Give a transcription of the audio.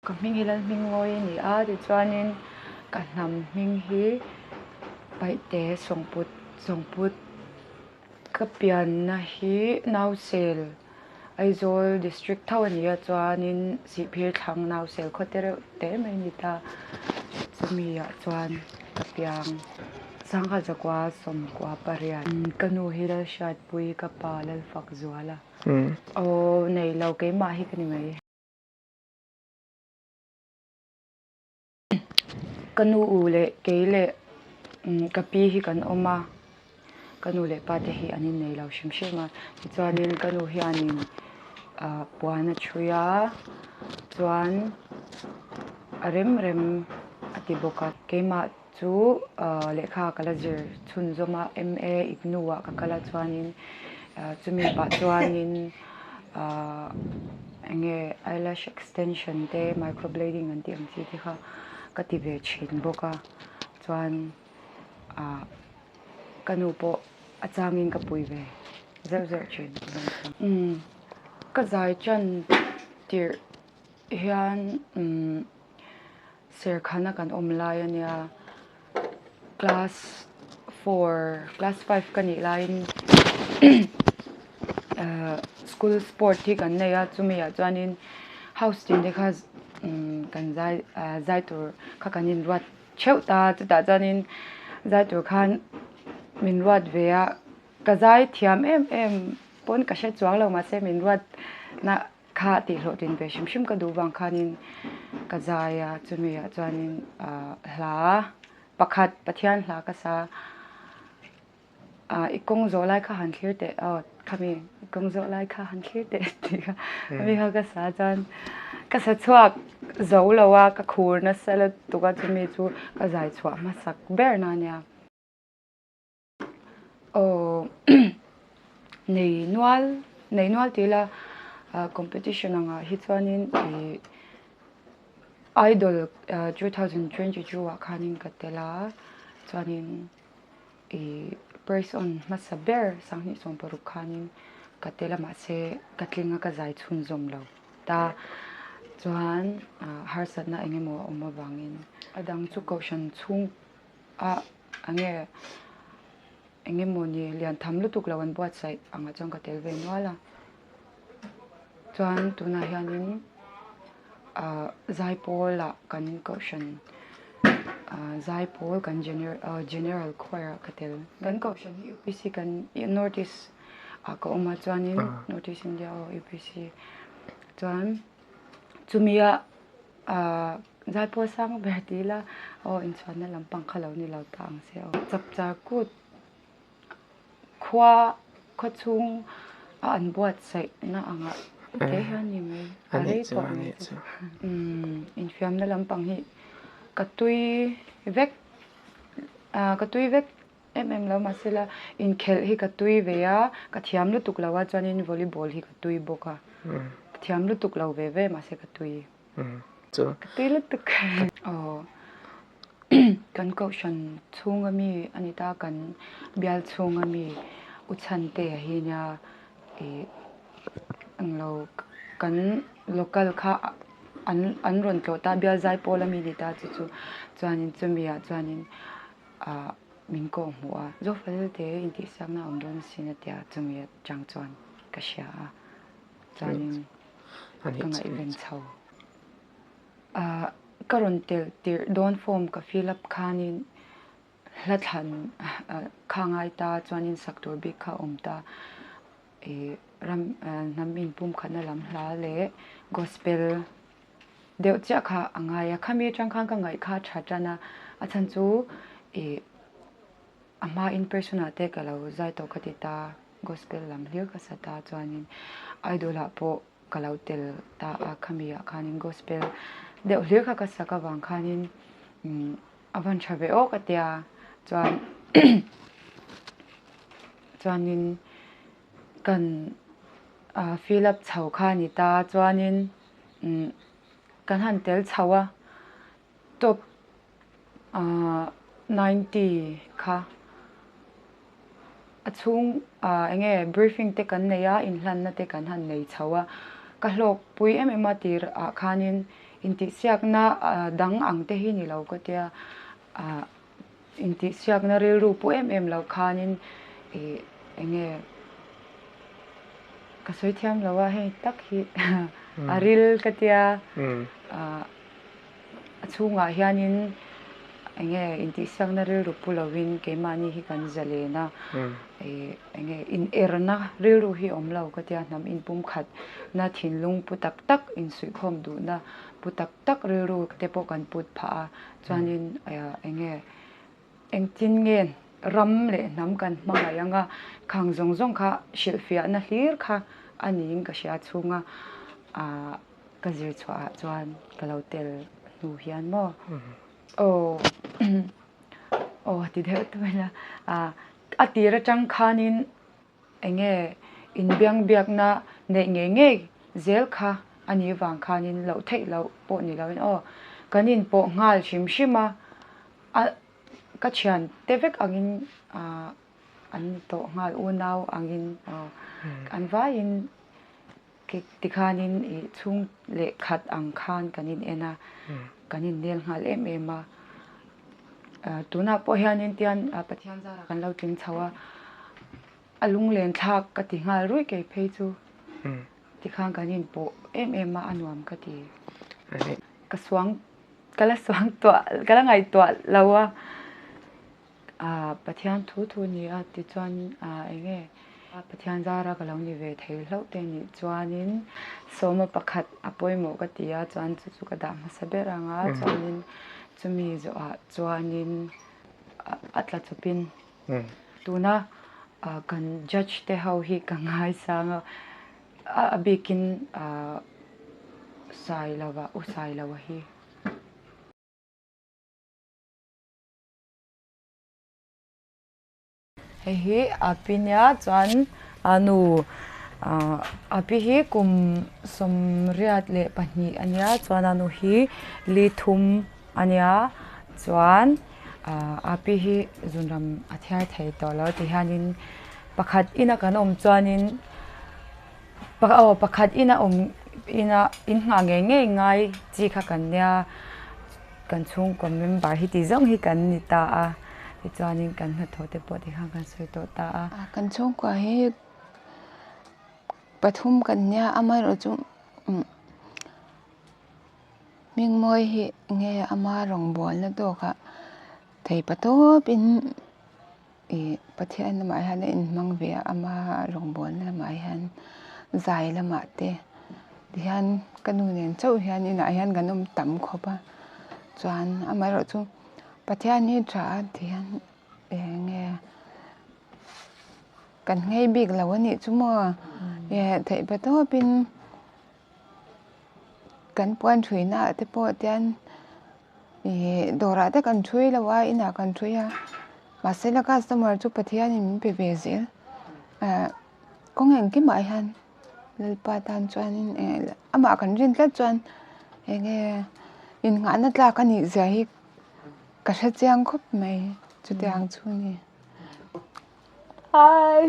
Ka hming hi Lalhmingngawii a ni a, tichuanin ka hnam hming hi Paihte Sawngput Sawngput ka pianna hi Nausel Aizawl District tho a ni a, chuanin Sihphir thlang Nausel khaw te reuh te mai a ni ta, chumi ah chuan ka piang Sangha Zakua 98. Ka nu hi Lalhriatpui ka pa Lalfakzuala. Aw nei lo keimah hi ka ni mai. Ka nu u leh kei leh ka pi hi kan awm a, ka nu leh pa te hi an innei lo hrim hrim a, tichuanin ka nu hianin ah puan a chhui a, chuan a rem rem a ti bawk a, keimah Chu lehkha ka la zir chhunzawm a, MA Ignu ah ka kal a chuanin chumi pah chuanin eng nge eyelash extension te microblading an tih ang chi te kha ka ti ve thin bawk a, chuan ka nu pawh a changin ka pui ve zeuh zeuh thin. Ka zai chan tirh hian Serkhana kan awm lai a nia, class four, class five ka nih laiin school sport hi kan nei a, chumi ah chuanin house tin te kha kan zai zai tur kha kan inruat theuh ta a, chutah chuanin zai tur khan min ruat ve a, ka zai thiam em em pawn ka hre chuang lo mahse min ruat na. Kha tih hlawhtlin ve hrim hrim ka duh vang khanin ka zai a, chumi ah chuanin hla pakhat Pathian hla ka sa a, i kawng zawh lai kha han thlir teh aw khami i kawng zawh lai kha han thlir teh tih kha khami kha ka sa chuan ka sa chhuak zo lo a, ka khur nasa lutuk a chumi chu ka zai chhuah hmasak ber na ania. Aw nei nual nei nual tih ila competition angah hi chuanin ih idol 2022 ah khanin ka tel a chuanin ih prize on hmasa ber 2016 khanin ka tel a mahse ka tling a ka zai chhunzawm lo ta chuan harsatna eng emaw a awm avangin a dang chu kohhran chhung a enge eng emaw ni lian tham lutuk lo an buatsaih angah chuan ka tel ve nual a chuan tunah hianin ah zaipawl ah kan kohhran ah zaipawl kan general choir ah ka tel kan kohhran hi UPC kan north east ah ka awm a chuanin north east India aw UPC chuan chumi ah. Ahh zaipawl sang ber ti ila aw inchhuanna lampang kha lo ni lo ta ang se aw. Chapchar kut khua khaw chhung a an buatsaih na angah te hian ni mai a rei tawh mai chu. Umm infiamna lampang hi ka tui vek ah ka tui vek em em lo mahsela inkhelh hi ka tui ve a ka thiam lutuk lo a chuanin volleyball hi ka tui bawk a ka thiam lutuk lo ve ve mahse ka tui ka tui lutuk aw kan kohhran chhunga mi a ni ta kan bial chhunga mi u chhante a hi nia ih englo kan local kha an an rawn tlawh ta bial zaipawl a mi ni ta chu chu chuanin chumi ah chuanin. ah min kawh hmuh a, Zofel te intihsiakna a awm dawn asin a tia chumi atang chuan ka hria a, chuanin ka ngaihven chho. Ah ka rawn telh tirh dawn form ka fill up khanin hla thlan kha ngai ta chuanin sak tur bik kha a awm ta, ih ram hnam inpumkhatna lam hla leh gospel Deuh chiah kha a ngai a, khami atang khan ka ngaih kha a tha tan a, a chhan chu ih a hma in person ah te ka lo zai tawh ka ti ta, gospel lam hlir ka sa ta chuanin idol ah pawh ka lo tel ta a, khami ah khanin gospel deuh hlir kha ka sak avang khanin umm a van tha ve aw ka tia chuan chuanin kan fill up chho kha a ni ta chuanin. Umm kan han tel chho a top ah 90 kha a chhung ah eng nge briefing te kan nei a inhlanna te kan han nei chho a ka hlawk pui em em a tir ah khanin Intihsiakna dang ang te hi ni lo ka tia intihsiakna rilru pawh em em lo khanin ih eng nge ka sawi thiam lo a hei tak hi a ril ka tia A chhungah hianin eng nge intihsiakna rilru pu lovin keimahni hi kan zalen a, eng nge inerna rilru hi awm lo ka tia hnam inpumkhatna thinlung pu tak tak insuihkhawm duhna pu tak tak rilru te pawh kan put phah a, chuanin eng nge engtin nge ram leh hnam kan hmangaih anga khang zawng zawng kha hrilhfiahna hlir kha a niin ka hria chhunga ah. Ka zir chhuah ah chuan ka lo tel hnu hian maw aw aw ti deuh tawh ila ah a tir atang khanin eng nge inbiang biakna neih ngei ngei zel kha a nih vang khanin loh theih loh pawh ni loin aw kan inpawh nghal hrim hrim a a ka thian te vek angin ah an ni tawh nghal unau angin aw an vaiin. Tikhanin i chhung leh khat ang khan kan in en a, kan in nel nghal em em a. Tunah pawh hianin tian Pathian zarah kan lo tling chho a, a lunglen thlak ka ti nghal ruih kei phei chu. Tikhan kan in pawh em em a, a nuam ka ti. Ka suang, ka la suang tuah, ka la ngaihtuah lo a. Pathian thu thu ni a tichuan eng nge Pathian zara ka lo ni ve thei hlauh te nih chuanin sawma pakhat a pawimawh ka ti a chuan chu chu ka dah hmasa ber ang a chuanin chumi zawhah chuanin a tla chawpin tuna kan judge te ho hi ka ngaisang a a bikin Sailova U Sailova hi. Hei hi Api nia chuan a nu Api hi kum 82 a nia chuan a nu hi li thum a nia chuan Api hi zunram a thiar thei tawh lo ti hianin pakhat ina kan awm chuanin aw pakhat ina awm ina innghah ngei ngei ngai chi kha kan nia. Kan chhungkaw member hi tih zawng hi kan ni ta a, tichuanin kan hnathawh te pawh tikhan kan sawi tawh ta a. Kan chhungkua hi pathum kan nia, amaherawh chu Hmingmawi hi nge ama rawngbawlna tawkah thei patawpin ih Pathian lamah hian a inhmang ve a, ama rawngbawlna lamah hian zai lamah te tihian ka nu nen chauh hian inah hian kan awm tam khawp a chuan amaherawh chu Pathian hi tha a tihian eng nge kan nghei bik lo a nih chu maw ih theih pa tawpin kan puan thuina ah te pawh tian Ih dawrah te kan thui lo a inah kan thui a mahse la customer chu Pathianin min pe ve zel ah kawng engkimah hian Lalpa tan chuanin eh amah kan rin tlat chuan eng nge innghahna tlak a nih zia hi ka hre chiang khawp mai chutiang chu a ni. Hi.